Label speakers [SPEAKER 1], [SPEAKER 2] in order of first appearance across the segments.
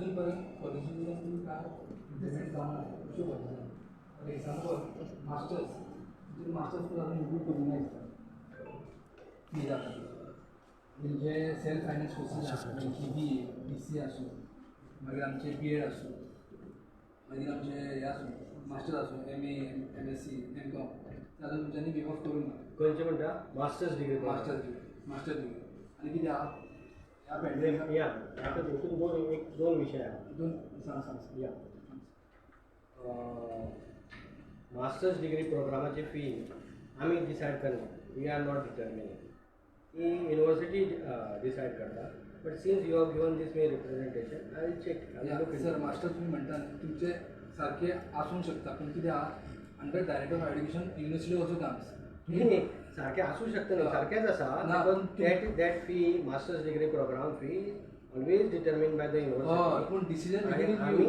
[SPEAKER 1] अजून पर्यंत कॉलेजीन काय इम्प्लिमेंट जावंक ना खुबश्यो कॉलेजीन. फॉर एक्झाम्पल, मास्टर्स, मास्टर्स पण अजून इम्प्रूव्ह करूंक ना दिसता फीजा खातीर. जे सेल्फ फायनान्स कोर्सीस आसा, बीबीए, बीसीए आसूं, मागीर आमचे बीएड आसूं, मागीर आमचे हे आसूं, मास्टर्स आसूं, एमए, एमएससी, एमकॉम, ते अजून तुमच्यांनी वेव ऑफ करूंक ना.
[SPEAKER 2] खंयचे म्हणटा? Masters degree?
[SPEAKER 1] Masters degree, master degree. आनी कितें आहा, ह्या पेंडेमिका
[SPEAKER 2] या, आतां हितून दोन, एक दोन विशय आहा.
[SPEAKER 1] दोन, सांग सांग.
[SPEAKER 2] या, मास्टर्स डिग्री प्रोग्रामाची फी आमी डिसायड करना. We are not determining. ती युनिवर्सिटी डिसायड करता, but since you have given this me representation, I will check.
[SPEAKER 1] Sir, master तुम्ही म्हणटा न्ही, तुमचे सारखे आसूंक शकता, पूण कितें आहा, under Director of Education university also comes.
[SPEAKER 2] न्ही, सारकें आसूं शकता न्ही, सारकेंच आसा.
[SPEAKER 1] ना.
[SPEAKER 2] Because that fee, masters degree program fee, always determine by the university.
[SPEAKER 1] पूण डिसिजन
[SPEAKER 2] आनी
[SPEAKER 1] मेकिंग
[SPEAKER 2] आमी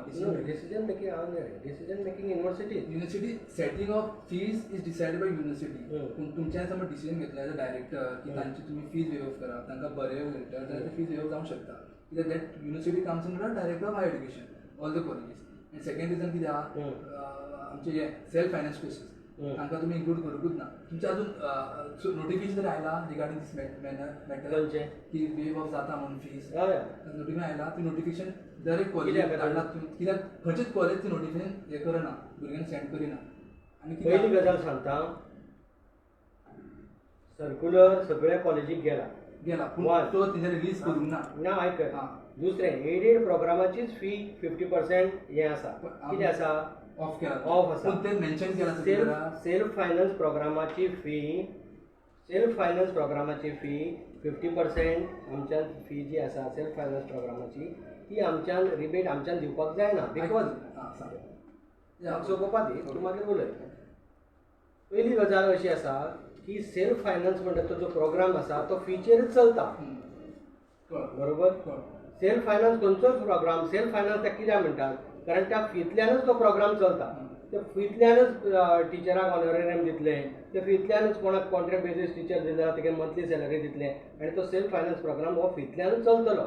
[SPEAKER 1] डिसिजन
[SPEAKER 2] डिसिजन मेकिंग हांव न्ही, decision making university.
[SPEAKER 1] University setting of fees is decided by university. पूण तुमच्यान समज डिसिजन घेतला एज अ डायरेक्टर की तांची तुमी फीज वेव ऑफ करा, तांकां बरें उलयता जाल्यार ते फीज वेव ऑफ जावंक शकता, कित्याक that university comes under Director of Higher Education, all the colleges. आनी सेकंड रिजन कितें आहा, आमचे हे सेल्फ फायनान्स कोर्सीस, तांकां तुमी इन्क्लूड करूंकूच ना. तुमचें अजून नोटिफिकेशन तरी आयला रिगार्डिंग दीस मॅटर?
[SPEAKER 2] खंयचें?
[SPEAKER 1] की वेव ऑफ जाता म्हणून फीज.
[SPEAKER 2] हय.
[SPEAKER 1] नोटिफिकेशन आयला? ती नोटिफिकेशन दर एक कॉलेज
[SPEAKER 2] कित्याक?
[SPEAKER 1] धाडला तुमी? कित्याक खंयचेच कॉलेज ती नोटिफिकेशन हें करना, भुरग्यांक सेंड करिना आनी
[SPEAKER 2] पयली
[SPEAKER 1] कित्याक
[SPEAKER 2] गजाल सांगता, सर्क्युलर सगळ्या कॉलेजीक गेला.
[SPEAKER 1] गेला, पूण
[SPEAKER 2] One.
[SPEAKER 1] तो तेंच्यानी रिलीज करूंक ना.
[SPEAKER 2] ना, आयक.
[SPEAKER 1] आं.
[SPEAKER 2] दुसरें, एडेड प्रोग्रामाचीच फी 50% हें आसा.
[SPEAKER 1] पण
[SPEAKER 2] कितें आसा?
[SPEAKER 1] ऑफ केला.
[SPEAKER 2] ऑफ आसा.
[SPEAKER 1] पूण ते मेन्शन केला.
[SPEAKER 2] सेल्फ फायनान्स प्रोग्रामाची फी, सेल्फ फायनान्स प्रोग्रामाची फी 50% आमच्यान फी जी आसा सेल्फ फायनान्स प्रोग्रामाची, ती आमच्यान रिबेट आमच्यान दिवपाक जायना, because
[SPEAKER 1] आं, सांग.
[SPEAKER 2] सोंपोवपा दी, तूं मागीर उलय. पयली गजाल अशी आसा की सेल्फ फायनान्स म्हणटा तो जो प्रोग्राम आसा तो फीचेरच चलता.
[SPEAKER 1] कळ्ळें.
[SPEAKER 2] बरोबर?
[SPEAKER 1] कळ्ळें.
[SPEAKER 2] सेल्फ फायनान्स खंयचोच प्रोग्राम सेल्फ फायनान्स ताका कित्याक म्हणटात? कारण त्या फींतल्यानच तो प्रोग्राम चलता. त्या फींतल्यानच टिचराक ऑनरेरियम दितले, त्या फींतल्यानच कोणाक कॉन्ट्रॅक्ट बेजीस टिचर दिला तेगे मंथली सॅलरी दितले आनी तो सेल्फ फायनान्स प्रोग्राम हो फींतल्यानच चलतलो.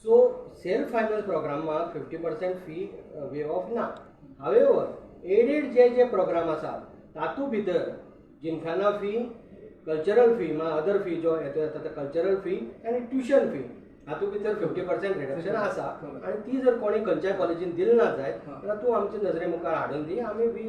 [SPEAKER 2] सो सेल्फ फायनान्स प्रोग्रामाक 50% फी वेव ऑफ ना. हावेवर, एडेड जे जे प्रोग्राम आसात, तातूंत भितर जिमखाना फी, कल्चरल फी, म्हळ्यार अदर फी जो येता येता, कल्चरल फी आनी ट्युशन फी, हातूंत भितर 50% रिडक्शन आसा. आनी ती जर कोणी खंयच्याय कॉलेजीन दिली ना जायत जाल्यार तूं आमच्या नजरे मुखार हाडून दी, आमी we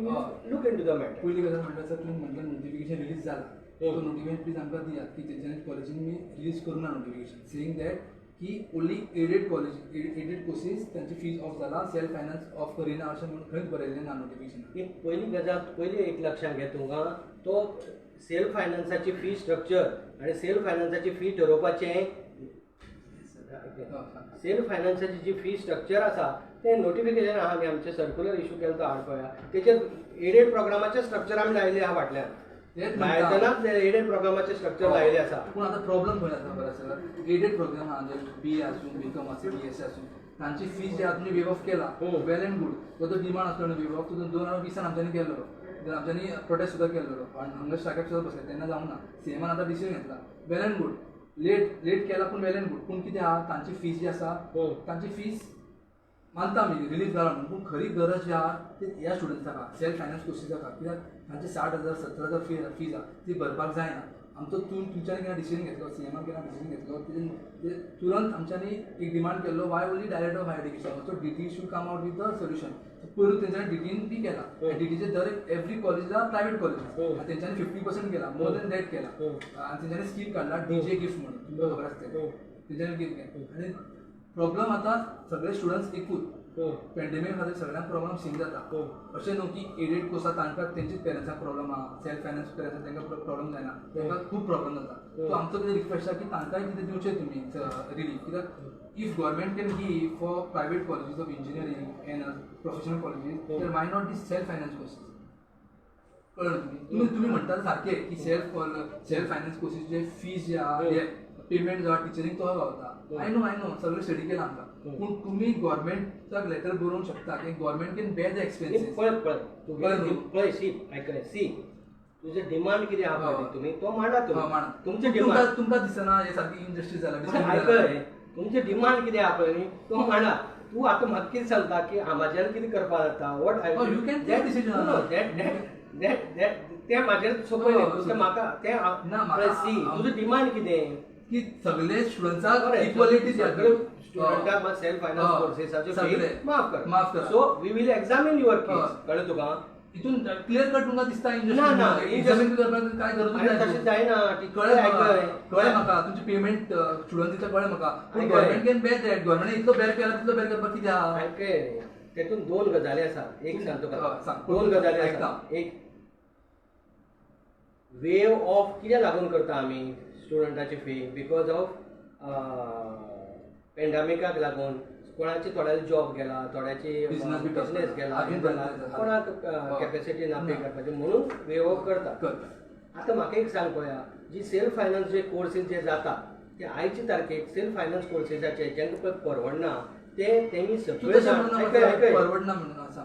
[SPEAKER 2] look into the matter.
[SPEAKER 1] पयली गजाल म्हणल्यार सर, तुमी म्हटलें नोटिफिकेशन रिलीज जाला, तो नोटिफिकेशन प्लीज आमकां दियात की तेंच्यांनी कॉलेजीन रिलीज करूं ना नोटिफिकेशन सेईंग that की only aided college, aided courses तांची फीज ऑफ जाला, सेल्फ फायनान्स ऑफ करिना, अशें म्हणून खंयच बरयल्लें ना नोटिफिकेशन.
[SPEAKER 2] एक पयली गजाल, पयली एक लक्षात घे तुमकां, तो सेल्फ फायनान्साची फी स्ट्रक्चर आनी सेल्फ फायनान्साची फी ठरोवपाचें, सेल्फ फायनान्साची जी फी स्ट्रक्चर आसा तें नोटिफिकेशन आहा न्ही, आमचें सर्क्युलर इशू केलो तो हाड पळया. तेचेर एडेड प्रोग्रामाचें स्ट्रक्चर आमी लायिल्लें आहा फाटल्यान.
[SPEAKER 1] तेच म्हणटा.
[SPEAKER 2] लायतनाच एडेड प्रोग्रामाचें स्ट्रक्चर लायिल्लें आसा.
[SPEAKER 1] पूण आतां प्रॉब्लम खंय जाता खबर आसा? एडेड प्रोग्राम आहा, जे बीए आसूं, बीकॉम आसूं, बीएससी आसूं, तांची फीज जे तुमी वेव ऑफ केला, वेल एंड गूड. तो जो डिमांड आसलो न्हू वेव ऑफ, तो 2020न आमच्यांनी केल्लो, आमच्यांनी प्रोटेस्ट सुद्दां केल्लो, हंगर स्ट्रायकाक सुद्दां बसले, तेन्ना जावंक ना. सीएमान आतां डिसिजन घेतला, well and good, late late केला पूण वेल एंड गूड. पूण कितें आहा, तांची फीज जी आसा, तांची फीज मानता आमी रिलीफ जाला म्हणून, पूण खरी गरज जी आहा ती ह्या स्टुडंट्साक आहा, सेल्फ फायनान्स कोर्सीसाक आहा. कित्याक तांची 60,000, 70,000 फीज आहा, ती भरपाक जायना. आमचो तूं तुमच्यांनी केन्ना डिसिजन घेतलो, सीएमान केन्ना डिसिजन घेतलो, तेजेर तुरंत आमच्यांनी एक डिमांड केल्लो, why only Director of Higher Education, so DT should come out with the solution. पयरूच तेंच्यांनी डीटीन बी केला. डीटीचे दर एक एवरी कॉलेज आहा, प्रायवेट कॉलेजीस, आनी तेंच्यांनी 50% केला, मोर दॅन that केला. आनी तेंच्यांनी स्कीम काडला डीजे गिफ्ट म्हणून, तुमकां खबर आसतलें. तेंच्यांनी गिफ्ट केलें आनी प्रॉब्लम आतां सगळे स्टुडंट्स एकूच पेंडेमीक खातीर सगळ्यांक प्रॉब्लम सेम जाता. अशें न्हू की एडेड कोर्स आसा तांकां तेंचीच पेरंट्सांक प्रॉब्लम आहा, सेल्फ फायनान्स पेरंट्सांक तांकां प्रॉब्लम जायना, तांकां खूब प्रॉब्लम जाता. सो आमचो कितें रिक्वेस्ट आहा की तांकांय कितें दिवचें तुमी रिलीफ, कित्याक if government can give for private colleges of engineering and professional colleges, तर why not this self finance courses? कळ्ळें तुमी? तुमी म्हणटा सारकें की सेल्फ फायनान्स कोर्सीस जे फीज जे आहा, जे पेमेंट जो आहा टिचरींक तो गावता. I know, I know, सगळें स्टडी केलां आमकां, पूण तुमी गव्हर्मेंटाक लेटर बरोवंक शकता की government can bear the expenses.
[SPEAKER 2] पळय पळय, तुगे पळय, सी, आयकलें, सी, तुजें डिमांड कितें आहा पळय, तुमी तो मांडा. तुमी
[SPEAKER 1] मांडा.
[SPEAKER 2] तुमचें डिमांड
[SPEAKER 1] तुमकां दिसना हे सारकी इनजस्टीस जाला?
[SPEAKER 2] आयकय. तुमचे डिमांड कितें आहा पळय न्ही तो मांडा. तूं आतां म्हाका कितें सांगता की हांगाच्यान कितें करपाक जाता, what I
[SPEAKER 1] you can take decision.
[SPEAKER 2] That that that तें म्हाजेर सोंपयलें तुजें म्हाका तें
[SPEAKER 1] ना.
[SPEAKER 2] सी तुजो डिमांड कितें
[SPEAKER 1] की सगळे स्टुडंट्साक इक्वलिटी,
[SPEAKER 2] सगळे स्टुडंटाक मात सेल्फ फायनान्स कोर्सेसाच्यो फी माफ कर,
[SPEAKER 1] माफ कर.
[SPEAKER 2] So we will examine your case, कळ्ळें तुका?
[SPEAKER 1] हितून क्लियर कट तुमकां दिसता.
[SPEAKER 2] ना ना,
[SPEAKER 1] एक्झामीन करपाक काय गरज
[SPEAKER 2] नाही. तशें जायना.
[SPEAKER 1] कळ्ळें, कळ्ळें म्हाका. तुमचे पेमेंट स्टुडंट दिता, कळ्ळें म्हाका. पूण government can bear that. Government इतलो बेर केला तितलो बेर करपाक कितें आहा?
[SPEAKER 2] आयकय, तेतून दोन गजाली आसा. एक सांग तुका, दोन गजाली आसा. एक वेव ऑफ कित्याक लागून करता आमी स्टुडंटाची फी, because of पेंडमिकाक लागून कोणाची थोड्याचे जॉब गेला, थोड्याची बिजनेस गेला, कोणाक कॅपेसिटी ना पे करपाची, म्हणून वेव ऑफ करता. आतां म्हाका एक सांग पळया, जी सेल्फ फायनान्स जे कोर्सीस जे जाता ते आयचे तारखेक सेल्फ फायनान्स कोर्सेसाचे जेंका पळय परवडना ते तेमी सगळे
[SPEAKER 1] परवडना म्हणून आसा.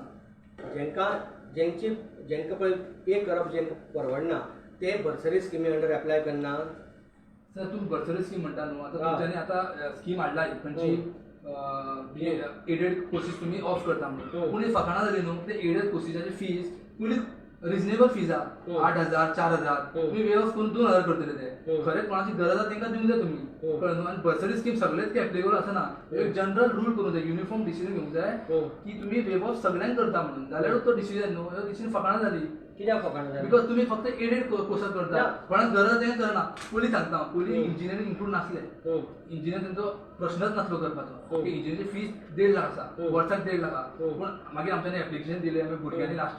[SPEAKER 2] जेंका जेंची जेंका पळय पे करप जेंका परवडना ते बर्सरी स्किमी अंडर एप्लाय करना.
[SPEAKER 1] सर तूं बर्सरी स्कीम म्हणटा न्हू, आतां तुमच्यांनी आतां स्कीम हाडला खंयची एडेड कोर्सीस तुमी ऑफ करता म्हणून, पूण फकाणां जाली न्हू. ते एडेड कोर्सीसाची फीज पयलीं रिजनेबल फीज आहा, 8,000 4,000, तुमी वेव ऑफ करून 2,000 करतले. ते खरेंच कोणाची गरज आहा तेंकां दिवंक जाय तुमी, कळ्ळें न्हू? आनी बर्सरी स्कीम सगळेच एप्लिकेबल आसना. एक जनरल रूल करूंक जाय, युनिफॉर्म डिसिजन घेवंक जाय की तुमी वेव ऑफ सगळ्यांक करता म्हणून, जाल्यार तो डिसिजन न्हू. डिसिजन फकाणां जाली.
[SPEAKER 2] कित्याक फकाणां जाली?
[SPEAKER 1] Because तुमी फक्त एडेड कोर्साक करता, कोणाक गरज तें करना. पयलीं सांगता, पयलीं इंजिनियरींग इन्क्लूड नासलें, इंजिनियर तेंचो प्रश्नच नासलो करपाचो. इंजिनियरींग फीज 1.5 लाख आसा, वर्साक 1.5 लाख आसा. पूण मागीर आमच्यांनी एप्लिकेशन दिलें, मागीर भुरग्यांनी last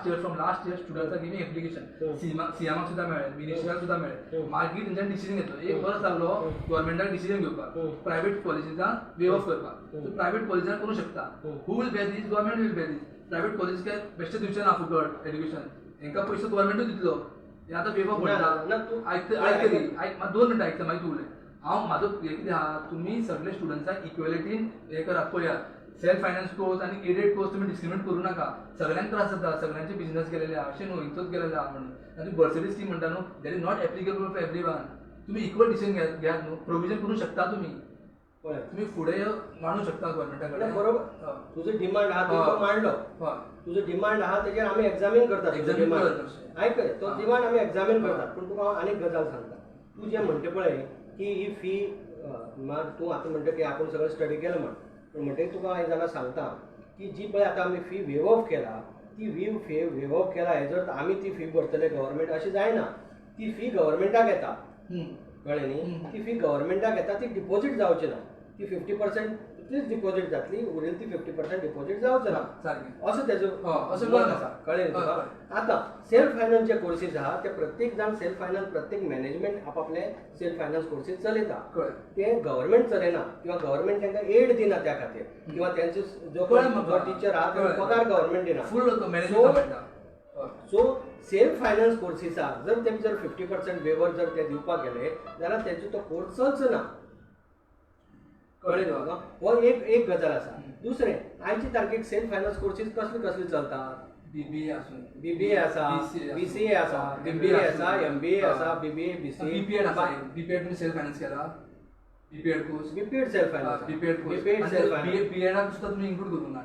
[SPEAKER 1] year from last year स्टुडंट्साक giving application, सीएमाक सुद्दां मेळ्ळें, मिनिस्टराक सुद्दां मेळ्ळें. मागीर तेंच्यांनी डिसिजन घेतलो. एक वर्स लागलो गव्हर्मेंटाक डिसिजन घेवपाक, प्रायवेट कॉलेजीसान वेव ऑफ करपाक. प्रायवेट कॉलेजीसान करूं शकता. Who will bear this? Government will bear this. Private college काय बेश्टे दिवचें ना फुकट एड्युकेशन, हेंकां पयसो गव्हर्मेंटूच दितलो. हें आतां वेव ऑफ म्हणटा. आयक आयक आयक, 2 मिनटां आयकता मागीर तूं उलय. हांव म्हाजो हें कितें आहा, तुमी सगळे स्टुडंट्सांक इक्वॅलिटीन हें करात. पळयात सेल्फ फायनान्स कोर्स आनी एडेड कोर्स तुमी डिस्क्रिमिनेट करूं नाका. सगळ्यांक त्रास जाता, सगळ्यांचे बिजनस गेलेले आहा, अशें न्हू हिंचोच गेलेले आहा म्हणून. आनी बर्सरी स्कीम म्हणटा न्हू, that is not applicable for every one. तुमी इक्वल डिसिजन घेयात न्हू, प्रोविजन करूं शकता तुमी, तुमी फुडें मांडू शकता गव्हर्मेंटा कडेन.
[SPEAKER 2] बरोबर, तुजो डिमांड आहा तो मांडलो, तुजो डिमांड आहा तेजेर आमी एग्जामीन करतात. आयक, तो डिमांड आमी एग्जामीन करतात. पूण तुका हांव आनीक गजाल सांगता, तूं जें म्हणटा पळय की ही फी, तूं आतां म्हणटा की आपूण सगळें स्टडी केलें म्हण, पूण म्हणटकीर तुका हांव जाल्यार सांगता की जी पळय आतां आमी फी वेव ऑफ केला, ती फी वेव ऑफ केला हेजो अर्थ आमी ती फी भरतले गव्हर्मेंट अशें जायना. ती फी गव्हर्मेंटाक येता, कळ्ळें न्ही? ती फी गव्हर्मेंटाक येता, ती डिपोजीट जावची ना. ती 50% तीच डिपॉजीट जातली, उरिल्ली ती 50% डिपॉजीट जावचो ना, असो तेजो आसा, कळ्ळें न्ही तुका? आतां सेल्फ फायनान्स जे कोर्सीस आहा ते प्रत्येक जाण सेल्फ फायनान्स, प्रत्येक मॅनेजमेंट आपआपले सेल्फ फायनान्स कोर्सीस चलयता, ते गव्हर्मेंट चलयना किंवा गव्हर्मेंट तांकां एड दिना त्या खातीर, किंवा तेंचो जो टिचर आहा तेंचो पगार गव्हर्मेंट दिना. सो सेल्फ फायनान्स कोर्सीसाक जर तेमी जर 50% वेवर जर ते दिवपाक गेले जाल्यार तेंचो तो कोर्स चलचो ना, कळ्ळें तुका? हो एक एक गजाल आसा. दुसरें, आयचे तारखेक सेल्फ फायनान्स कोर्सीस कसले कसले चलता?
[SPEAKER 1] बीबीए आसूं,
[SPEAKER 2] बीबीए आसा, बीसीए आसा, बीबीए आसा, एमबीए आसा, बीबीए, बीसीए,
[SPEAKER 1] बीपीएड आसा. बीपीएड तुमी सेल्फ फायनान्स केला? BPEd course,
[SPEAKER 2] BPEd self finance,
[SPEAKER 1] BPEd course,
[SPEAKER 2] BPEd self finance.
[SPEAKER 1] बीएडाक सुद्दां तुमी इन्क्लूड करूंक ना.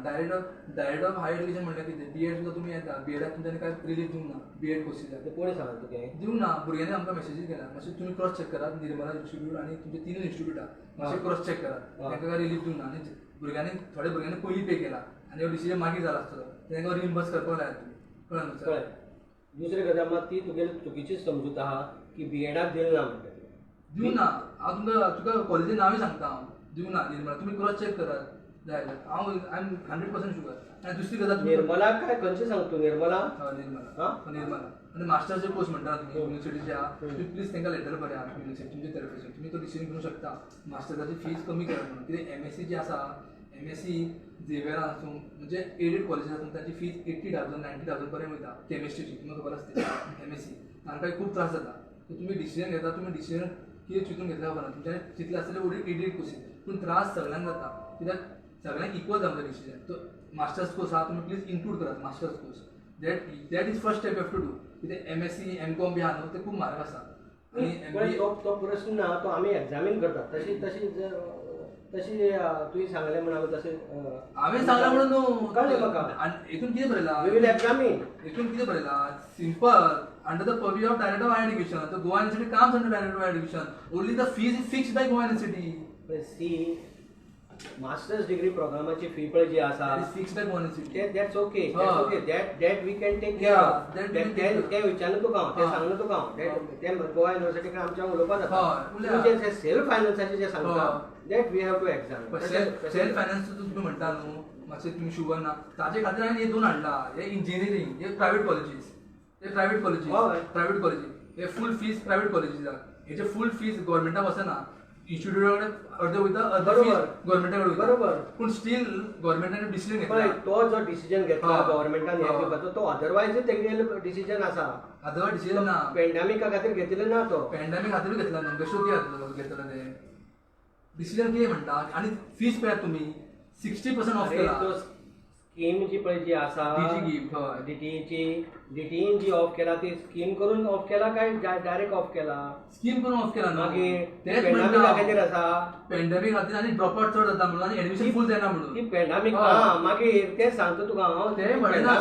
[SPEAKER 1] डायरेक्ट ऑफ हायर एज्युकेशन म्हणल्यार कितें, बीएड सुद्दां तुमी येता, बीएडाक तुमच्यांनी कांय रिलीफ दिवंक ना. बीएड कोर्सीसाक
[SPEAKER 2] कोणी सांगला तुका?
[SPEAKER 1] दिवंक ना, भुरग्यांनी आमकां मॅसेजीस केला. मातशें तुमी क्रॉस चॅक करात, निर्मला इन्स्टिट्यूट आनी तुमचे 3 इन्स्टिट्यूट आहा, मातशें क्रॉस चॅक करात, तांकां कांय रिलीफ दिवंक ना. आनी भुरग्यांनी, थोड्या भुरग्यांनी पयलीं पे केला आनी हो डिसिजन मागीर जाला आसतलो, तांकां रिइम्बर्स करपाक लायात तुमी, कळ्ळें न्हू सर?
[SPEAKER 2] कळ्ळें. दुसरी गजाल मात ती तुगेली चुकीची समजूत आहा की बीएडाक दिलें ना म्हणटा.
[SPEAKER 1] दिवंक ना, हांव तुमकां तुका कॉलेजीचें नांवूय सांगता, हांव दिवंक ना निर्मला, तुमी क्रॉस चॅक करात जाय जाल्यार. हांव I am 100% sure. आनी दुसरी गजाल,
[SPEAKER 2] निर्मला काय खंयची सांगता तूं? निर्मला?
[SPEAKER 1] हय, निर्मला. निर्मला आनी मास्टर्सचे कोर्स म्हणटा तुमी युनिवर्सिटीचे आहा, तुमी प्लीज तांकां लेटर बरयात युनिवर्सिटी तुमचे तर्फेसून, तुमी तो डिसिजन घेवंक शकता मास्टर्साची फीज कमी करात म्हणून. कित्याक एमएससी जी आसा, एमएससी झेवियरान आसूं, म्हणजे एडेड कॉलेजीस आसूं, तांची फीज 80,000 90,000 पर्यंत वयता केमिस्ट्रीची, तुमकां खबर आसतली एमएससी, तांकांय खूब त्रास जाता. तुमी डिसिजन घेता, तुमी डिसिजन कितें चिंतून घेतल्या खबर ना, तुमच्यानी चिंतलें आसतलें एडेड कोर्सीस, पूण त्रास सगळ्यांक जाता, कित्याक सगळ्यांक इक्वल जावंक जाय डिसिजन. तो मास्टर्स कोर्स आहा, तुमी प्लीज इन्क्लूड करात masters course, that is first step you have to do. कित्याक एमएससी एमकॉम बी आहा न्हू, ते खूब म्हारग आसा. आनी
[SPEAKER 2] तो प्रश्न ना, तो आमी एग्जामीन करतात. तशी तशी तशी तुवें सांगलें म्हण आमी तशें
[SPEAKER 1] हांवें सांगलां म्हणून न्हू.
[SPEAKER 2] कळ्ळें म्हाका.
[SPEAKER 1] आनी हितून कितें बरयलां?
[SPEAKER 2] We will examine.
[SPEAKER 1] हितून कितें बरयलां? Simple, under the purview of Director of Higher Education. The Goa University comes under Director of Higher Education. Only the fees is fixed by Goa University.
[SPEAKER 2] See, masters degree प्रोग्रामाची फी पळय जी आसा,
[SPEAKER 1] That is fixed by Goa University.
[SPEAKER 2] ते that's okay.
[SPEAKER 1] हा.
[SPEAKER 2] That's okay, that we can take care
[SPEAKER 1] Yeah,
[SPEAKER 2] of.
[SPEAKER 1] That we can take care.
[SPEAKER 2] ते विचारलें तुका हांव, ते
[SPEAKER 1] हा.
[SPEAKER 2] सांगलें तुका हांव. ते गोवा युनिवर्सिटी कडेन आमच्या उलोवपा जाता.
[SPEAKER 1] हय, उलया.
[SPEAKER 2] तुजें जे सेल्फ फायनान्साचें जें सांगता,
[SPEAKER 1] हय.
[SPEAKER 2] That we have to examine.
[SPEAKER 1] Self finance तुमी म्हणटा न्हू, मातशें तुमी शुवर ना ताजे खातीर. हांवें हे दोन हाडला, हे इंजिनियरींग, हे प्रायवेट कॉलेजीस, हे प्रायवेट कॉलेजीस. प्रायवेट कॉलेजी हे फूल फीज प्रायवेट कॉलेजीसाक. हेचे फूल फीज गव्हर्मेंटाक वचना, इन्स्टिट्यूटा कडेन अर्दे वयता, अर्दे फीज गव्हर्मेंटा कडेन वयता. पूण स्टील गव्हर्मेंटान डिसिजन
[SPEAKER 2] पळय,
[SPEAKER 1] घेतला.
[SPEAKER 2] तो जो डिसिजन घेतला गव्हर्मेंटान हे दिवपाचो, तो अदरवायज तेगेले डिसिजन आसा.
[SPEAKER 1] अदरवायज डिसिजन ना.
[SPEAKER 2] पेंडेमिका खातीर घेतिल्ले ना तो.
[SPEAKER 1] पेंडेमीक खातीरूच घेतला न्हू, बेश्टो कित्याक घेतलो ते डिसिजन? कितें म्हणटा? आनी फीज पळयात तुमी, 60% ऑफ
[SPEAKER 2] अरे,
[SPEAKER 1] केला.
[SPEAKER 2] तो स्कीम जी पळय जी आसा,
[SPEAKER 1] DG gift, हय.
[SPEAKER 2] डीटीईची, डीटीईन जी ऑफ केला, ती स्कीम करून ऑफ केला काय डायरेक्ट ऑफ केला?
[SPEAKER 1] स्कीम करून ऑफ केला न्हू.
[SPEAKER 2] मागीर
[SPEAKER 1] तेच
[SPEAKER 2] पेंडेमिका
[SPEAKER 1] म्हणटा.
[SPEAKER 2] खातीर आसा.
[SPEAKER 1] पेंडेमीक खातीर आनी ड्रॉप आउट चड जाता म्हणून आनी एडमिशन फूल जायना म्हणून.
[SPEAKER 2] ती पेंडेमीक. हा, मागीर तें सांगता तुका हांव.
[SPEAKER 1] ते म्हणना.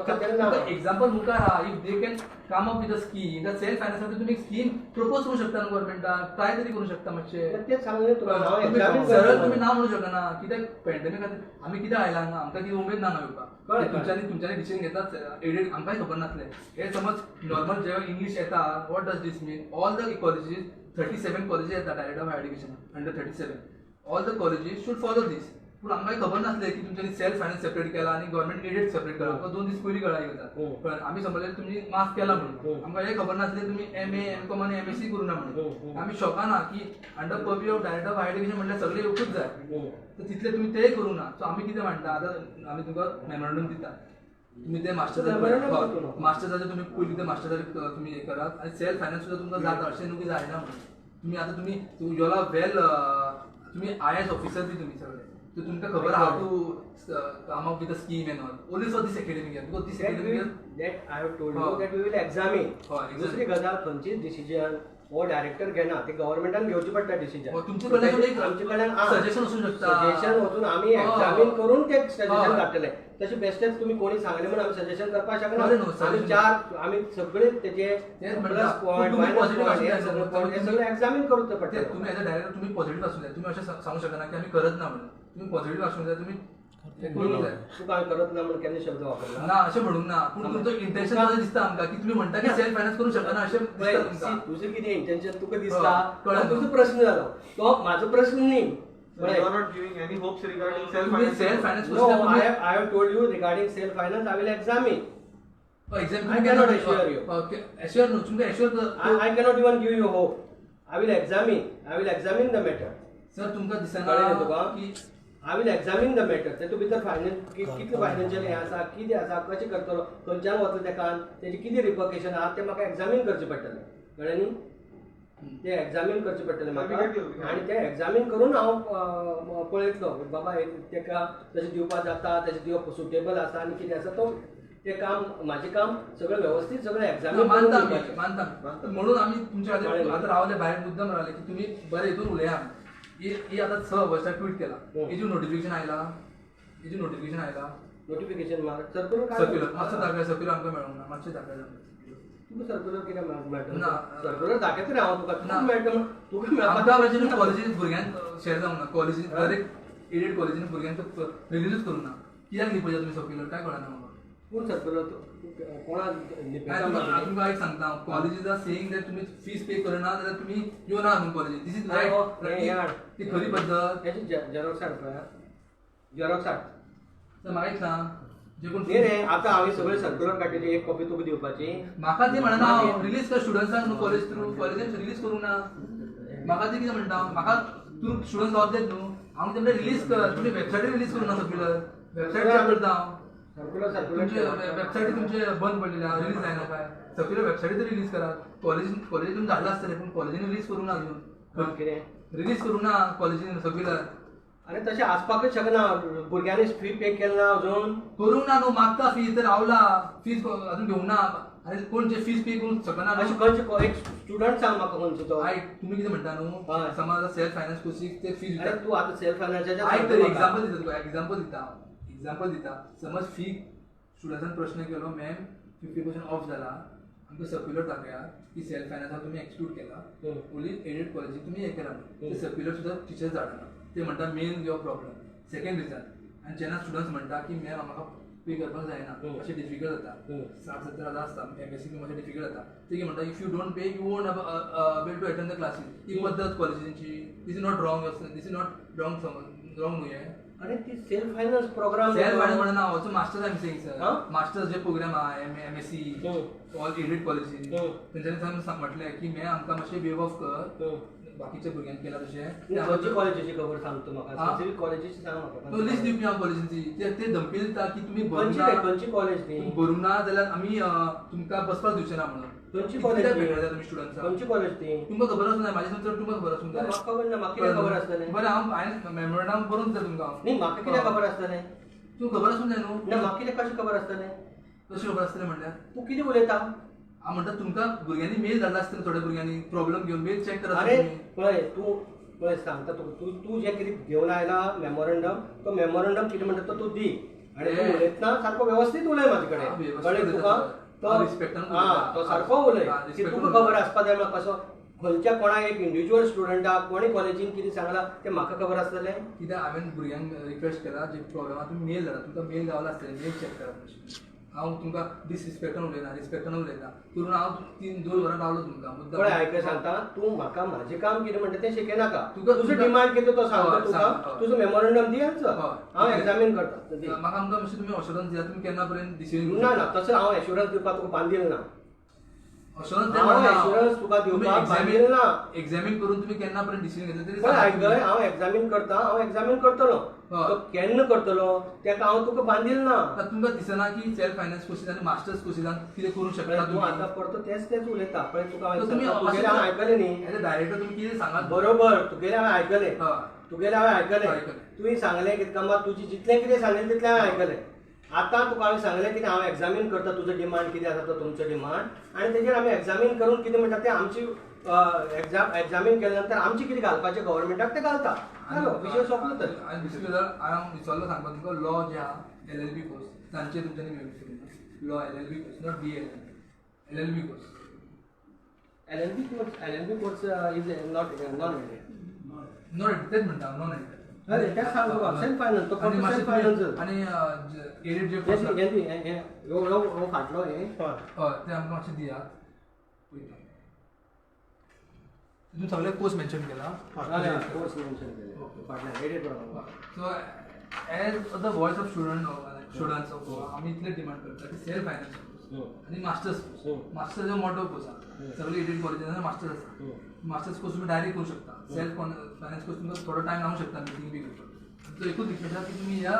[SPEAKER 2] खातीर ना.
[SPEAKER 1] एक्झाम्पल मुखार आहा. If they can come up with a scheme, the self finance, तुमी स्कीम प्रपोज करूं शकता न्हू गव्हर्मेंटाक, ट्राय तरी करूं शकता मातशें.
[SPEAKER 2] तेच सांगलें तुका हांव,
[SPEAKER 1] तुमी
[SPEAKER 2] एक्झामीन.
[SPEAKER 1] सरळ तुमी ना म्हणू शकना. कित्याक पेंडेमीक खातीर आमी कित्याक आयला हांगा, आमकां कितें उमेद ना हांगा येवपाक. तुमच्यांनी डिसिजन घेतला एडेड, आमकांय खबर नासलें. हे समज नॉर्मल जेव्हा इंग्लिश येता, what does this mean? All the colleges, 37 colleges येता Director of Higher Education under 37, all the colleges should follow this. पूण आमकांय खबर नासलें की तुमच्यांनी सेल्फ फायनान्स सेपरेट केला आनी गव्हर्मेंट एडेड सेपरेट केला. आमकां 2 दीस पयलीं कळ्ळा ही गजाल. पण आमी समजलें तुमी माफ केला म्हणून. आमकां हें खबर नासलें तुमी एम ए, एम कॉम आनी एम एस सी करूं ना म्हणून. आमी शॉकान आहा की under purview of Director of Higher Education म्हटल्यार सगळें येवकूच जाय. तर तितले तुमी तेय करूं ना. सो आमी कितें म्हणटा, आतां आमी तुमकां मेमोरंडम दिता, तुमी ते
[SPEAKER 2] Memorandum करतलो.
[SPEAKER 1] मास्टर्साचे तुमी पयलीं ते मास्टर्साचे तुमी हें करात आनी सेल्फ फायनान्स सुद्दां तुमकां जाता, अशें न्हू की जायना म्हणून. तुमी आतां तुमी you are well, तुमी आय ए एस ऑफिसर बी तुमी सगळे, तर तुमकां खबर आहा to come up with a scheme and all only for this academic year, because this
[SPEAKER 2] That
[SPEAKER 1] academic year
[SPEAKER 2] that I have told you that we will examine.
[SPEAKER 1] हय, examine.
[SPEAKER 2] दुसरी गजाल, खंयचीच डिसिजन हो डायरेक्टर घेना, ते गव्हर्मेंटान घेवची पडटा डिसिजन.
[SPEAKER 1] हो, तुमचे कडल्यान एक
[SPEAKER 2] आमचे कडल्यान
[SPEAKER 1] suggestion वचूंक शकता.
[SPEAKER 2] सजेशन वचून आमी एक्झामीन करून ते सजेशन काडटले. तशें बेश्टेच तुमी कोणी सांगलें म्हणून आमी सजेशन करपाक शकना.
[SPEAKER 1] खरें न्हू,
[SPEAKER 2] आमी
[SPEAKER 1] suggestion.
[SPEAKER 2] चार आमी सगळे तेजे
[SPEAKER 1] तेच म्हणटा.
[SPEAKER 2] प्लस पॉयंट,
[SPEAKER 1] पूण तुमी
[SPEAKER 2] मायनस
[SPEAKER 1] positive
[SPEAKER 2] point,
[SPEAKER 1] आसूंक
[SPEAKER 2] हे
[SPEAKER 1] जाय
[SPEAKER 2] सगळे
[SPEAKER 1] न्हू.
[SPEAKER 2] पॉयंट, हे सगळे एक्झामीन करूचे
[SPEAKER 1] ते
[SPEAKER 2] पडटले.
[SPEAKER 1] तुमी as a director तुमी पॉझिटिव्ह आसूंक जाय. तुमी अशें सांगूंक शकना की आमी करत ना म्हणून. तुमी पॉझिटिव्ह आसूंक जाय, तुमी हें करूंक जाय.
[SPEAKER 2] तुका हांवें करत ना म्हणून केन्ना शब्द वापरला?
[SPEAKER 1] ना, अशें म्हणूंक ना, पूण तुमचो इंटेन्शन तशें दिसता आमकां की तुमी म्हणटा की सेल्फ फायनान्स करूंक शकना अशें
[SPEAKER 2] पळय,
[SPEAKER 1] दिसता तुमकां.
[SPEAKER 2] see, तुजें कितें इंटेन्शन तुका दिसता,
[SPEAKER 1] कळ्ळें.
[SPEAKER 2] तो तुजो प्रश्न जालो, तो म्हाजो प्रश्न न्ही.
[SPEAKER 3] So you are not giving any hopes regarding self
[SPEAKER 1] तुमी
[SPEAKER 3] finance.
[SPEAKER 1] Self finance
[SPEAKER 2] No, I have told you regarding self finance, I will examine.
[SPEAKER 1] Exam
[SPEAKER 2] I cannot assure you.
[SPEAKER 1] Assure न्हू, तुमकां assure
[SPEAKER 2] I cannot even give you hope. I will examine. I will examine the matter.
[SPEAKER 1] Sir, तुमकां दिसना
[SPEAKER 2] कळ्ळें तुका?
[SPEAKER 1] की
[SPEAKER 2] I will examine the matter. तेतूंत भितर finance कितले फायनान्शियल हें आसा, कितें आसा, कशें करतलो, खंयच्यान वतलो तेका, तेजें कितें रिपर्कशन आहा, तें म्हाका एक्झामीन करचें पडटलें. कळ्ळें न्ही? ते एक्झामीन करचें पडटलें म्हाका.
[SPEAKER 3] We get you, we get you.
[SPEAKER 2] आनी ते एक्झामीन करून हांव पळयतलो, बाबा हे तेका तशें दिवपाक जाता, तशें दिवप सुटेबल आसा आनी कितें आसा तो ते काम, म्हाजें काम सगळें वेवस्थीत सगळें एक्झामीन करून
[SPEAKER 1] मानता आमी.
[SPEAKER 2] दिवपाचें.
[SPEAKER 1] मानता. म्हणून आमी तुमच्या खातीर
[SPEAKER 2] कळ्ळें न्ही?
[SPEAKER 1] आतां रावले भायर, मुद्दम रावले की तुमी बरें हितून उलया. ही ही आतां 6 ऑगस्टाक ट्वीट केला. हेजून नोटिफिकेशन आयला, हेजून नोटिफिकेशन आयला.
[SPEAKER 2] नोटिफिकेशन मार, सर्क्युलर.
[SPEAKER 1] सर्क्युलर मातसो दाखय. सर्क्युलर आमकां मेळोंक ना, मातशें दाखय आमकां.
[SPEAKER 2] तुका सर्क्युलर कितें मेळटा?
[SPEAKER 1] ना.
[SPEAKER 2] सर्क्युलर दाखयता रे हांव तुका.
[SPEAKER 1] ना.
[SPEAKER 2] तुका मेळटा म्हण तुका.
[SPEAKER 1] आमकां भाशेन कॉलेजीन भुरग्यांक शेअर जावंक ना. कॉलेजीन दरेक एडेड कॉलेजीन भुरग्यांक रिलीजूच करूंक ना. कित्याक लिपयता तुमी सर्क्युलर, काय कळना म्हाका.
[SPEAKER 2] कोण सर्क्युलर कोणा लिपयता?
[SPEAKER 1] तुमकां एक सांगता, colleges are saying that तुमी फीस पे करना जाल्यार तुमी येवना म्हणून कॉलेजीन. This is right? ती खरी पद्दत?
[SPEAKER 2] हेची झेरॉक्स हाड पळया, झेरॉक्स हाड.
[SPEAKER 1] तर म्हाका एक सांग, जे कोण
[SPEAKER 2] न्ही रे, आतां हांवें सगळे सर्क्युलर काडलेली एक कॉपी तुका दिवपाची.
[SPEAKER 1] म्हाका ती म्हणना, रिलीज कर स्टुडंट्सांक न्हू कॉलेज थ्रू. कॉलेजीन रिलीज करूंक ना. म्हाका ती कितें म्हणटा, म्हाका तूं स्टुडंट्स गावतलेच न्हू. हांव तेमकां रिलीज कर, तुमी वेबसायटीर रिलीज करूं ना सर्क्युलर. वेबसायट चॅक करता हांव.
[SPEAKER 2] सर्क्युलर
[SPEAKER 1] तुमचे
[SPEAKER 2] सर्क्युलर
[SPEAKER 1] वेबसायटी तुमचे बंद पडलेले आहा, रिलीज जायना काय. सर्क्युलर वेबसायटीर रिलीज करात. कॉलेजीन कॉलेजीन तुमी धाडला आसतलें, पूण कॉलेजीन रिलीज करूंक ना अजून.
[SPEAKER 2] कितें?
[SPEAKER 1] रिलीज करूंक ना कॉलेजीन सर्क्युलर.
[SPEAKER 2] अरे, तशें आसपाकच शकना. भुरग्यांनी फी पे केला ना अजून.
[SPEAKER 1] करूंक ना न्हू, मागता फी तर रावला, फीज अजून घेवंक ना. आनी कोण जे फीज पे करूंक शकना.
[SPEAKER 2] अशें खंयचे एक स्टुडंट सांग म्हाका खंयचो तो.
[SPEAKER 1] आयक, तुमी कितें म्हणटा न्हू, समज आतां सेल्फ फायनान्स कोर्सीक ते फीज.
[SPEAKER 2] अरे तूं आतां सेल्फ फायनान्साचें
[SPEAKER 1] आयक तरी, एग्जाम्पल दिता तुका, एग्जाम्पल दिता हांव, एग्जाम्पल दिता. समज फी स्टुडंट्सान प्रश्न केलो, मॅम 50% ऑफ जाला, आमकां सर्क्युलर दाखयात की सेल्फ फायनान्सान तुमी एक्सक्लूड केला, ओन्ली एडेड कॉलेजीक तुमी हें केला. ते सर्क्युलर सुद्दां टिचर्स धाडना. ते म्हणटा main your problem. Second reason, आनी जेन्ना स्टुडंट्स म्हणटा की मॅम म्हाका पे करपाक जायना, मातशें डिफिकल्ट जाता, 60-70 हजार आसता, एमएससी मातशें डिफिकल्ट जाता, ते कितें म्हणटा, if you don't pay you won't able to attend the classes. ही पद्दत कॉलेजींची, this is not wrong, this is not wrong, समज रॉंग न्हू हें.
[SPEAKER 2] अरे ती self finance programme.
[SPEAKER 1] Self finance म्हणना हांव, masters I am saying sir.
[SPEAKER 2] हा?
[SPEAKER 1] मास्टर्स जे प्रोग्राम आहा, एमएससी, ऑल एडेड कॉलेजीस, तेंच्यांनी म्हटलें की मॅम आमकां मातशें वेव ऑफ कर, बाकीच्या भुरग्यांक केला तशें.
[SPEAKER 2] खंयची कॉलेजीची खबर सांग तूं म्हाका.
[SPEAKER 1] हा?
[SPEAKER 2] स्पेसिफीक कॉलेजीची सांग म्हाका.
[SPEAKER 1] तो लिस्ट दिवपी हांव कॉलेजीची, ते ते धमकी दिता की तुमी भरूंक
[SPEAKER 2] खंयची
[SPEAKER 1] ना,
[SPEAKER 2] रे, खंयची कॉलेज ती?
[SPEAKER 1] तुमी भरूंक ना जाल्यार आमी तुमकां बसपाक दिवचे ना म्हणून.
[SPEAKER 2] खंयची
[SPEAKER 1] कित्याक
[SPEAKER 2] कॉलेज ती?
[SPEAKER 1] भेटयता तुमी स्टुडंट्सांक?
[SPEAKER 2] खंयची कॉलेज ती?
[SPEAKER 1] तुमकां खबर आसूंक जाय, म्हाजे चड तुमकां खबर आसूंक जाय.
[SPEAKER 2] म्हाका खबर ना, म्हाका कितें खबर आसतलें?
[SPEAKER 1] बरें, हांव हांवें मेमोरंडम बरोवन दिता तुमकां हांव.
[SPEAKER 2] न्ही, म्हाका कितें खबर आसतलें?
[SPEAKER 1] तुमकां खबर आसूंक जाय न्हू.
[SPEAKER 2] ना, म्हाका कितें कशें खबर आसतलें?
[SPEAKER 1] कशें खबर आसतलें म्हणल्यार?
[SPEAKER 2] तूं कितें उलयता?
[SPEAKER 1] हांव म्हणटा तुमकां भुरग्यांनी मेल धाडला आसतले, थोड्या भुरग्यांनी प्रॉब्लम घेवन मेल चॅक करा
[SPEAKER 2] अरे
[SPEAKER 1] तुमी.
[SPEAKER 2] पळय, तूं पळय, सांगता तुका, तूं तूं जें कितें घेवन आयला मेमोरंडम, तो मेमोरंडम कितें म्हणटा तो तूं दी आनी तूं
[SPEAKER 1] ए.
[SPEAKER 2] उलयतना सारको वेवस्थीत उलय म्हाजे कडेन.
[SPEAKER 1] हांव वेवस्थीत
[SPEAKER 2] कळ्ळें
[SPEAKER 1] उलयता
[SPEAKER 2] तुका?
[SPEAKER 1] सर.
[SPEAKER 2] तो
[SPEAKER 1] हांव रिस्पेक्टान
[SPEAKER 2] हा,
[SPEAKER 1] उलयता.
[SPEAKER 2] तो सारको उलय
[SPEAKER 1] हा,
[SPEAKER 2] की
[SPEAKER 1] रिस्पेक्टान
[SPEAKER 2] तुका खबर आसपा जाय. म्हाका कसो खंयच्या कोणाक एक इंडिविज्युअल स्टुडंटाक कोणी कॉलेजीन कितें सांगलां तें म्हाका खबर आसतलें?
[SPEAKER 1] कित्याक हांवें भुरग्यांक रिक्वेस्ट केला, जे प्रॉब्लम आहा तुमी मेल धाडा, तुमकां मेल गावला आसतलें, मेल चॅक करा मातशें. हांव तुमकां डिसरिस्पेक्टान उलयना, रिस्पेक्टान उलयता. करून हांव 3-2 वरां रावलो तुमकां मुद्दाम.
[SPEAKER 2] पळय, आयक, सांगता, तूं म्हाका म्हाजें काम कितें म्हणटा तें शिकयनाका.
[SPEAKER 1] तुका-
[SPEAKER 2] तुजो डिमांड कितें तो सांगता
[SPEAKER 1] हय,
[SPEAKER 2] तुका.
[SPEAKER 1] सांग, हय.
[SPEAKER 2] तुजो मेमोरंडम दी आनी चल.
[SPEAKER 1] हय.
[SPEAKER 2] हांव एग्जामीन करता, दी.
[SPEAKER 1] म्हाका आमकां मातशें तुमी अशुरन्स दिया, तुमी केन्ना पर्यंत डिसिजन.
[SPEAKER 2] ना ना, तशें हांव एश्युरन्स दिवपाक तुका बांदील ना.
[SPEAKER 1] अशुरन्स
[SPEAKER 2] हांव assurance तुका दिवपाक बांदील ना.
[SPEAKER 1] एक्झामीन करून तुमी केन्ना पर्यंत डिसिजन घेतले तरी
[SPEAKER 2] पळय
[SPEAKER 1] सांगा
[SPEAKER 2] आयक
[SPEAKER 1] तुमी.
[SPEAKER 2] हांव एग्जामीन करता, हांव एग्जामीन करतलो.
[SPEAKER 1] हय.
[SPEAKER 2] तो केन्ना करतलो तेका हांव तुका बांदील ना.
[SPEAKER 1] आतां तुमकां दिसना की सेल्फ फायनान्स कोर्सीस आनी मास्टर्स कोर्सीसान कितें करूंक
[SPEAKER 2] पळय
[SPEAKER 1] शकता
[SPEAKER 2] तूं
[SPEAKER 1] तुमी?
[SPEAKER 2] आतां परतो तेच तेच उलयता. पळय तुका
[SPEAKER 1] तर तुमी
[SPEAKER 2] हांवें तुगेलें हांवें आयकलें न्ही.
[SPEAKER 1] एज अ डायरेक्टर तुमी कितें सांगात.
[SPEAKER 2] बरोबर, तुगेलें हांवें आयकलें.
[SPEAKER 1] हय.
[SPEAKER 2] तुगेलें हांवें आयकलें.
[SPEAKER 1] आयकलें.
[SPEAKER 2] तुवें सांगलें कितें कामा, तुजी जितलें कितें सांगलें तितलें हांवें आयकलें. आतां तुका हांवें सांगलें कितें, हांव एग्जामीन करता तुजो डिमांड कितें आसा तो तुमचो डिमांड आनी तेजेर आमी एग्जामीन करून कितें म्हणटा तें आमची एग्जामीन केल्या नंतर आमची कितें घालपाचें गव्हर्मेंटाक तें घालता. जालो विशय, सोंपलो तर.
[SPEAKER 1] आनी दुसरी गजाल हांव विचारलो सांगपाक तुमकां, लॉ जे आहा, एलएलबी कोर्स, तांचे तुमच्यांनी मेळूंक law LLB course, not B LLB course.
[SPEAKER 2] LLB course, LLB course is not non
[SPEAKER 1] non, तेच म्हणटा, नॉन.
[SPEAKER 2] हय, तेच सांगता तुका, self finance, तो फक्त self finance.
[SPEAKER 1] आनी एडिट जे कोर्स
[SPEAKER 2] हे हे हो हो हो फाटलो हे.
[SPEAKER 1] हय, ते आमकां मातशें दियात, पळयता. तितून सगळे कोर्स मेन्शन केला.
[SPEAKER 2] कोर्स मेन्शन केले फाटल्यान edit.
[SPEAKER 1] So as the voice of students of Goa, आमी इतले डिमांड करता की सेल्फ फायनान्स कोर्स आनी मास्टर्स कोर्स. मास्टर्स हो मोटो कोर्स आहा, सगळे एडेड कॉलेजीन मास्टर्स आसा. मास्टर्स कोर्स तुमी डायरेक्ट करूं शकता, सेल्फ फायनान्स कोर्स तुमकां थोडो टायम लागूंक शकता मिटींग बी करपाक. सो एकूच रिक्वेस्ट आहा की तुमी ह्या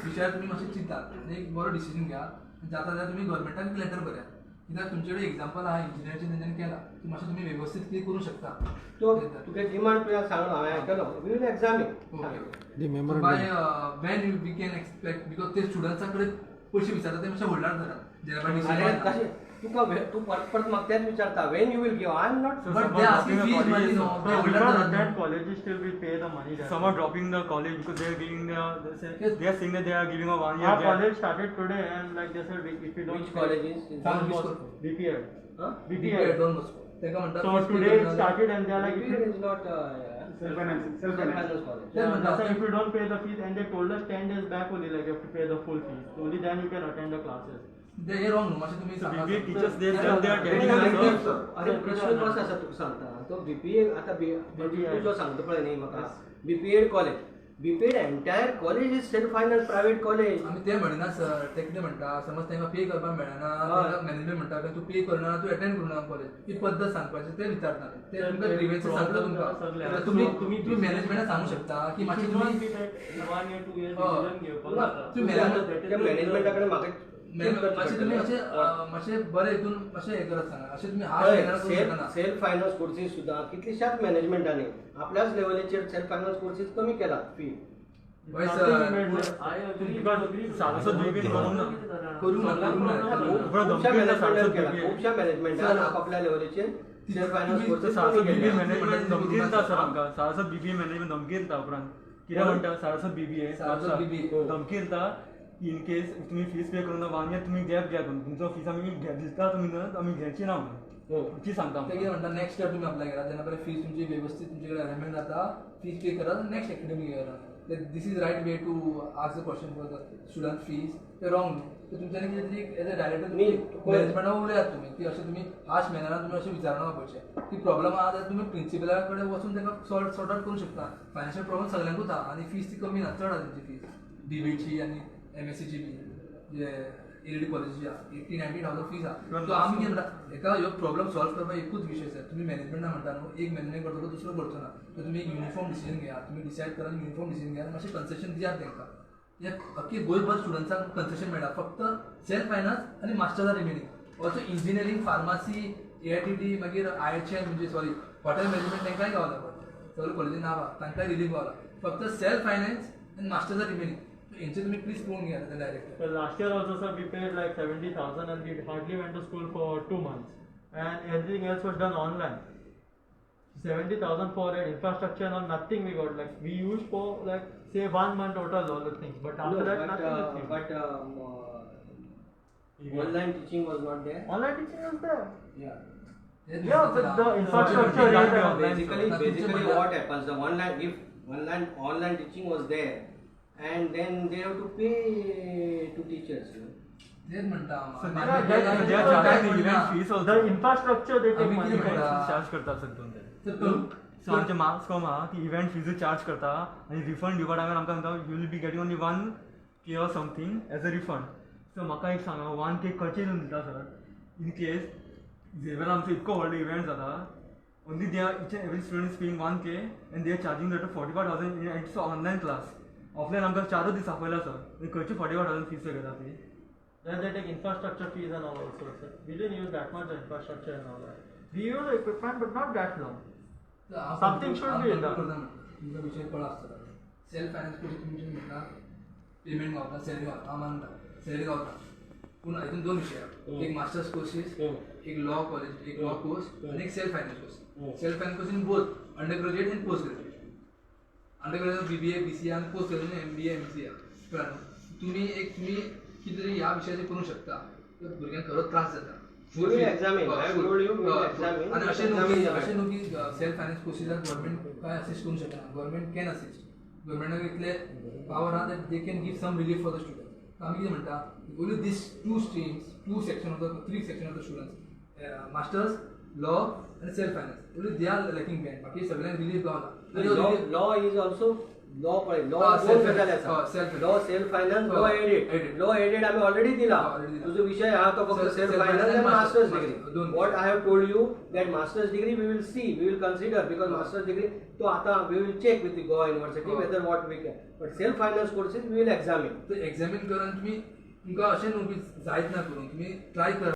[SPEAKER 1] विशयार तुमी मातशें चिंतात आनी एक बरो डिसिजन घेयात. जाता जाल्यार तुमी गव्हर्मेंटाक एक लेटर बरयात, कित्याक तुमचे कडेन एग्जाम्पल आहा इंजिनियरचें, तेंच्यांनी केलां, तुमी मातशें तुमी वेवस्थीत कितें करूं शकता.
[SPEAKER 2] तो तुगे डिमांड तुवें सांगलो, हांवें आयकलो, we will examine.
[SPEAKER 1] Okay. By when we can expect? Because ते स्टुडंट्सां कडेन पयशे विचारता ते मातशे होल्डार धरात जेन्ना
[SPEAKER 2] अरे तशें तुका तूं परत परत म्हाका तेच विचारता, when you will give, I am not
[SPEAKER 3] So
[SPEAKER 1] But
[SPEAKER 3] some
[SPEAKER 1] they
[SPEAKER 3] are
[SPEAKER 1] asking
[SPEAKER 3] dropping the
[SPEAKER 1] fees money,
[SPEAKER 3] colleges.
[SPEAKER 1] no.
[SPEAKER 3] So
[SPEAKER 1] They
[SPEAKER 3] we
[SPEAKER 1] older
[SPEAKER 3] can't
[SPEAKER 1] than-
[SPEAKER 3] attend colleges till we pay the money. That
[SPEAKER 4] Some are dropping the college because they are giving the they, say,
[SPEAKER 1] Yes.
[SPEAKER 4] they are saying that they are giving a 1 year
[SPEAKER 3] Our
[SPEAKER 4] gap.
[SPEAKER 3] college started today and like they said, if you don't
[SPEAKER 2] which
[SPEAKER 3] pay-
[SPEAKER 2] college is
[SPEAKER 3] Don
[SPEAKER 1] Which
[SPEAKER 3] Bosco.
[SPEAKER 1] college?
[SPEAKER 3] BPL.
[SPEAKER 1] BPL
[SPEAKER 3] BPL.
[SPEAKER 1] Don Bosco ताका म्हणटा
[SPEAKER 3] So
[SPEAKER 1] fees pay
[SPEAKER 3] today it
[SPEAKER 1] करना.
[SPEAKER 3] Started and they are like, if you,
[SPEAKER 2] is not
[SPEAKER 5] Self financing, self
[SPEAKER 2] self
[SPEAKER 5] financing.
[SPEAKER 2] Finance college.
[SPEAKER 1] Then
[SPEAKER 3] yeah,
[SPEAKER 1] म्हणटा
[SPEAKER 3] they said if you don't pay the fees, and they told us 10 days back only, like you have to pay the full fees. Only then you can attend the classes.
[SPEAKER 1] ते हे wrong न्हू, मातशें तुमी
[SPEAKER 4] So
[SPEAKER 1] सांगा.
[SPEAKER 4] BBA teachers they
[SPEAKER 2] अरे,
[SPEAKER 4] they are telling
[SPEAKER 2] अरे,
[SPEAKER 4] us, sir.
[SPEAKER 2] अरे प्रश्न कसो आसा तुका सांगता, तो बीपीए आतां बी
[SPEAKER 3] BPA.
[SPEAKER 2] तूं जो सांगता पळय न्ही म्हाका, BPEd college, BPEd entire college is self finance private college.
[SPEAKER 1] आमी ते म्हणिना सर, ते कितें म्हणटा, समज तांकां पे करपाक मेळना,
[SPEAKER 2] हय.
[SPEAKER 1] तांकां मॅनेजमेंट म्हणटा की तूं पे करना, तूं एटेंड करूं नाका कॉलेज. ही पद्दत सांगपाची ते विचारता, ते तुमकां ग्रिव्हन्सीस सांगता तुमकां. तुमी तुमी मॅनेजमेंटाक सांगू शकता की मातशें
[SPEAKER 3] Should not
[SPEAKER 1] तुमी
[SPEAKER 3] be that 1 year, 2 years
[SPEAKER 1] Oh.
[SPEAKER 3] decision घेवपाक
[SPEAKER 2] ना,
[SPEAKER 3] जाता.
[SPEAKER 1] तुम्ही
[SPEAKER 2] त्या मॅनेजमेंटा कडेन म्हाका
[SPEAKER 1] मातशें तुमी मातशें मातशें बरें हितून मातशें हें करत सांगा, अशें तुमी हार्श करूंक शकना.
[SPEAKER 2] सेल्फ फायनान्स कोर्सीस सुद्दां कितलीशाच मॅनेजमेंटांनी आपल्याच लेवलीचेर सेल्फ फायनान्स कोर्सीस कमी केला फी.
[SPEAKER 1] हय
[SPEAKER 3] Nothing
[SPEAKER 1] sir.
[SPEAKER 3] made sense.
[SPEAKER 6] I agree.
[SPEAKER 3] Because
[SPEAKER 4] Saraswat BBA करूंक ना.
[SPEAKER 1] करूंक ना, करूंक ना.
[SPEAKER 4] उपरांत
[SPEAKER 2] खुबश्या
[SPEAKER 4] धमकी दिता
[SPEAKER 2] मॅनेजमेंटान
[SPEAKER 4] सारस्वत
[SPEAKER 2] केला,
[SPEAKER 4] BBA.
[SPEAKER 2] खुबश्या मॅनेजमेंटान
[SPEAKER 1] सर,
[SPEAKER 2] आपापल्या लेवलीचेर सेल्फ फायनान्स
[SPEAKER 1] तुम्ही-
[SPEAKER 2] कोर्सेस
[SPEAKER 4] सारस्वत
[SPEAKER 2] कमी
[SPEAKER 4] बीबीए
[SPEAKER 2] केले.
[SPEAKER 4] मॅनेजमेंट धमकी दिता सर आमकां. सारस्वत बीबीए मॅनेजमेंट धमकी दिता उपरांत कितें म्हणटा सारस्वत बीबीए
[SPEAKER 1] सारस्वत BBA.
[SPEAKER 4] धमकी दिता की इन केस तुमी फीस पे करूंक ना वन इयर तुमी गॅप घेयात म्हणून तुमचो फीस आमी दिता तुमी न्हय आमी घेवची ना म्हणून ती सांगता
[SPEAKER 1] ते कितें म्हणटा, नेक्स्ट इयर तुमी अप्लाय करा, जेन्ना पळय फीस तुमची वेवस्थीत तुमचे कडेन अरेंजमेंट जाता, फीस पे करा, next academic year. This is right way to ask the question for the student fees? ते रॉंग न्हू. तर तुमच्यांनी कितें तरी एज अ डायरेक्टर
[SPEAKER 2] न्ही,
[SPEAKER 1] मॅनेजमेंटा उलयात तुमी की अशें तुमी हार्श मॅनरान तुमी अशें विचारना पळचे की प्रॉब्लम आहा जाल्यार तुमी प्रिंसिपला कडेन वचून ताका सॉर्ट आउट करूंक शकता. फायनान्शियल प्रॉब्लम सगळ्यांकूच आहा आनी फीस ती कमी ना, चड आहा तेंची फीस डीबीची आनी एमएससीची बी जे एलडी कॉलेजीची आहा, 80-90 थावजंड फीस आहा. सो आमी कितें म्हणटा, हेका ह्यो प्रॉब्लम सॉल्व करपाक एकूच विशय आसा. तुमी मॅनेजमेंटा म्हणटा न्हू, एक मॅनेजमेंट करतलो, दुसरो करचो ना. तर तुमी एक युनिफॉर्म डिसिजन घेया, तुमी डिसायड करा, युनिफॉर्म डिसिजन घेया आनी मातशें कन्सेशन दियात तांकां. हे अख्खी गोंयभर स्टुडंट्सांक कन्सेशन मेळटा, फक्त सेल्फ फायनान्स आनी masters are remaining. Also engineering, pharmacy, AITT, मागीर आयएचएम म्हणजे सॉरी हॉटेल मॅनेजमेंट तांकांय गावला पळय, सगळे कॉलेजीन नांव आहा, तांकांय रिलीफ गावला. फक्त सेल्फ फायनान्स आनी मास्टर्स are remaining. हेंचे तुमी प्लीज पळोवन घेयात director.
[SPEAKER 3] So last year also, sir, we paid like 70,000 and we hardly went to school for 2 months, and everything else was done online. 70,000 for an infrastructure and all, nothing we got. Like we used for like say one month total all the things, but after
[SPEAKER 2] No,
[SPEAKER 3] that
[SPEAKER 2] but,
[SPEAKER 3] nothing was used.
[SPEAKER 2] But online teaching was not there.
[SPEAKER 3] Online teaching was there.
[SPEAKER 2] Yeah.
[SPEAKER 3] Yeah, but the infrastructure
[SPEAKER 4] Yeah,
[SPEAKER 3] is
[SPEAKER 4] online,
[SPEAKER 2] Basically,
[SPEAKER 1] sir.
[SPEAKER 2] basically what happens, the online, if online teaching was there, and then they have to pay to teachers.
[SPEAKER 1] तेच म्हणटा.
[SPEAKER 4] So
[SPEAKER 1] हांव.
[SPEAKER 4] they are charging the event fees also.
[SPEAKER 3] The infrastructure they take
[SPEAKER 1] आमी
[SPEAKER 3] money.
[SPEAKER 1] कितें म्हणटा?
[SPEAKER 4] Charge करता sir दोन ते.
[SPEAKER 1] तर करू-
[SPEAKER 4] सो आमचे मार्क्स कम आहा ती इव्हेंट फीजूय चार्ज करता आनी रिफंड दिवपा टायमार आमकां सांगता you will be getting only 1K or something as a refund. So म्हाका एक सांगा, 1K खंयचे हितून दिता सर? इन केस झेवियर आमचो इतको व्हडलो इव्हेंट जाता, only they are each and every student is paying 1K and they are charging that 45,000. It's online class. Offline आमकां चारूच दीस आपयला सर, आनी खंयची 45,000 फीस घेता ती?
[SPEAKER 3] Then they take infrastructure fees and all also, sir. We didn't use that much infrastructure and all that. We use the equipment, but not that long.
[SPEAKER 1] तर हांव
[SPEAKER 3] Something should
[SPEAKER 1] हांव
[SPEAKER 3] be
[SPEAKER 1] conclude
[SPEAKER 3] done.
[SPEAKER 1] करता म्हणटा. तुमकां विशय कळ्ळो आसतलो. Self finance course तुमचे म्हणटा पेमेंट गावता, सॅलरी गावता, हांव मानता सॅलरी गावता, पूण हितून दोन विशय आहा. एक मास्टर्स कोर्सीस, एक लॉ कॉलेज, एक लॉ कोर्स आनी एक self finance course. Self finance course in both under graduate and post graduate. Under graduate BBA, BCA आनी पोस्ट ग्रॅज्युएट एमबीए, एमसीए. कळ्ळें न्हू? तुमी एक तुमी कितें तरी ह्या विशयाचेर करूंक शकता तर भुरग्यांक खरोच त्रास जाता.
[SPEAKER 2] We will examine. I have told you, we will examine.
[SPEAKER 1] आनी अशें न्हू की
[SPEAKER 2] Examine the
[SPEAKER 1] अशें न्हू की सेल्फ फायनान्स कोर्सीसाक गव्हर्मेंट काय असिस्ट करूंक शकना. Government can assist. गव्हर्मेंटाक इतले पावर आहा that they can give some relief for the student. आमी कितें म्हणटा, only this two streams, two section of the three section of the students, masters, law आनी self finance, only they are lacking behind. बाकी सगळ्यांक relief गावला.
[SPEAKER 2] Law is also law पळय, law
[SPEAKER 1] हा,
[SPEAKER 2] दोन
[SPEAKER 1] self-
[SPEAKER 2] गजाली आसा.
[SPEAKER 1] हा, self-
[SPEAKER 2] law self finance, law
[SPEAKER 1] हा,
[SPEAKER 2] एडिड.
[SPEAKER 1] aided.
[SPEAKER 2] Law aided आमी ऑलरेडी दिला.
[SPEAKER 1] हा, already दिला.
[SPEAKER 2] तुजो विशय आहा तो फक्त
[SPEAKER 1] Self-
[SPEAKER 2] self
[SPEAKER 1] self
[SPEAKER 2] finance
[SPEAKER 1] finance
[SPEAKER 2] आनी
[SPEAKER 1] and
[SPEAKER 2] masters
[SPEAKER 1] masters,
[SPEAKER 2] degree.
[SPEAKER 1] दोन.
[SPEAKER 2] What I have told you that masters degree we will see, we will consider, because masters degree तो आतां we will check with the Goa University
[SPEAKER 1] हा.
[SPEAKER 2] Whether what we can, but self finance courses we will examine.
[SPEAKER 1] तर एक्झामीन करून तुमी तुमकां अशें न्हू की जायत ना करूंक, तुमी ट्राय करा.